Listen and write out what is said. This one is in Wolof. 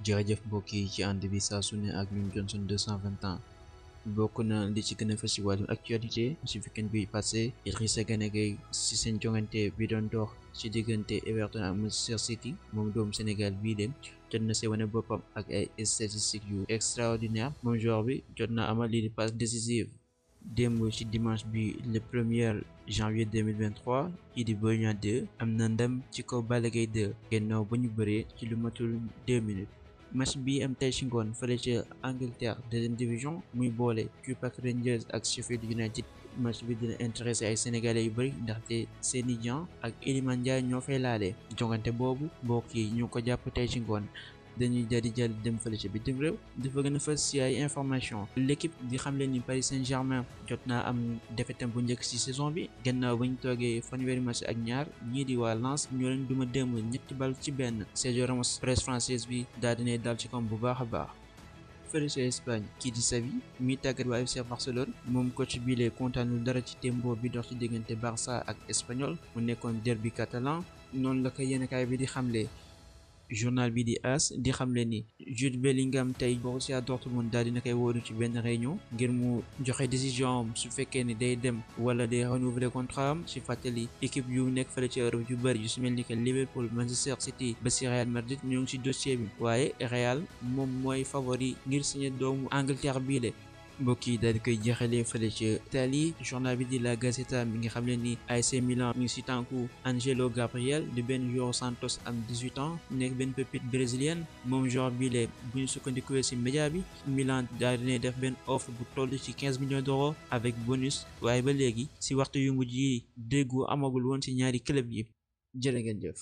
jërëjëf mbokk yi ci ànd bi saa su ne ak ñun Johnson 221 bokk na li ci gën a fës ci wàllum actualité ci weekend bi passé Idrissa Gana Gueye ci seen jongante bi doon dox ci diggante Everton ak Manchester City moom doomu Sénégal bii de jot na see wane boppam ak ay statistiques yu extraordinaire moom joueur bi jot na amal lii di passe décisive démb ci dimanche bi le 1er janvier 2023 kii di Boy Niang 2 am na ndam ci kaw Balla Gaye 2 gannaaw ba ñu bëree ci lu matul 2 minutes. match bi am tey ci ngoon fële ca Angleterre deuxième division muy boole Queen's Park Rangers ak Sheffield United match bi dina intéressé ay sénégalais yu bëri ndaxte Seny Dieng ak Iliman Ndiaye ñoo fay laale jongante boobu mbokk yi ñu ko jàpp tey ci ngoon dañuy jàll dem fële ca bitim réew dafa gën a fës ci ay information l'équipe di xamle ni Paris Saint-Germain jot naa am défaitam bu njëkk ci saison bi gannaaw ba ñu toogee fanweeri match ak ñaar ñii di waa Lens ñoo leen duma démb ñetti bal ci benn Sergio Ramos presse française bi daal dinay dal ci kom bu baax a baax fële ca Espagne kii di Xavi mi tàggat waa FC Barcelone moom coach bi lee kontaanul dara ci tembo bi dox ci diggante Barça ak Espanyol mu nekkoon derby catalan noonu la ko yéenekaay bi di xamle journal bi di AS di xamle ni Jude Bellingham tey Borussia Dortmund daal dina koy wóolu ci benn réunion ngir mu joxe décision am su fekkee ni day dem wala day renouveler contrat am ci fàttali équipe yu nekk fële ci Europe yu bëri yu su mel ni que Liverpool Manchester City ba ci Real Madrid ñoo ngi ci dossier bi waaye Real moom mooy favori ngir signé doomu Angleterre bii de mbokk yi daal di koy jeexalee fële ca Italie journal bi di La Gazzetta mi nga xam ne ni AC Milan mi ngi si tànku Angelo Gabriel di benn joueur Santos am 18 ans nekk benn pépite brésilienne moom joueur bii lee bu ñu sukkandikuwee si média bi Milan daal di def benn offre bu toll ci 15 millions d'euros avec bonus waaye ba léegi si waxtu yu mujj yi déggu amagul woon si ñaari club yi jërë ngeen jëf.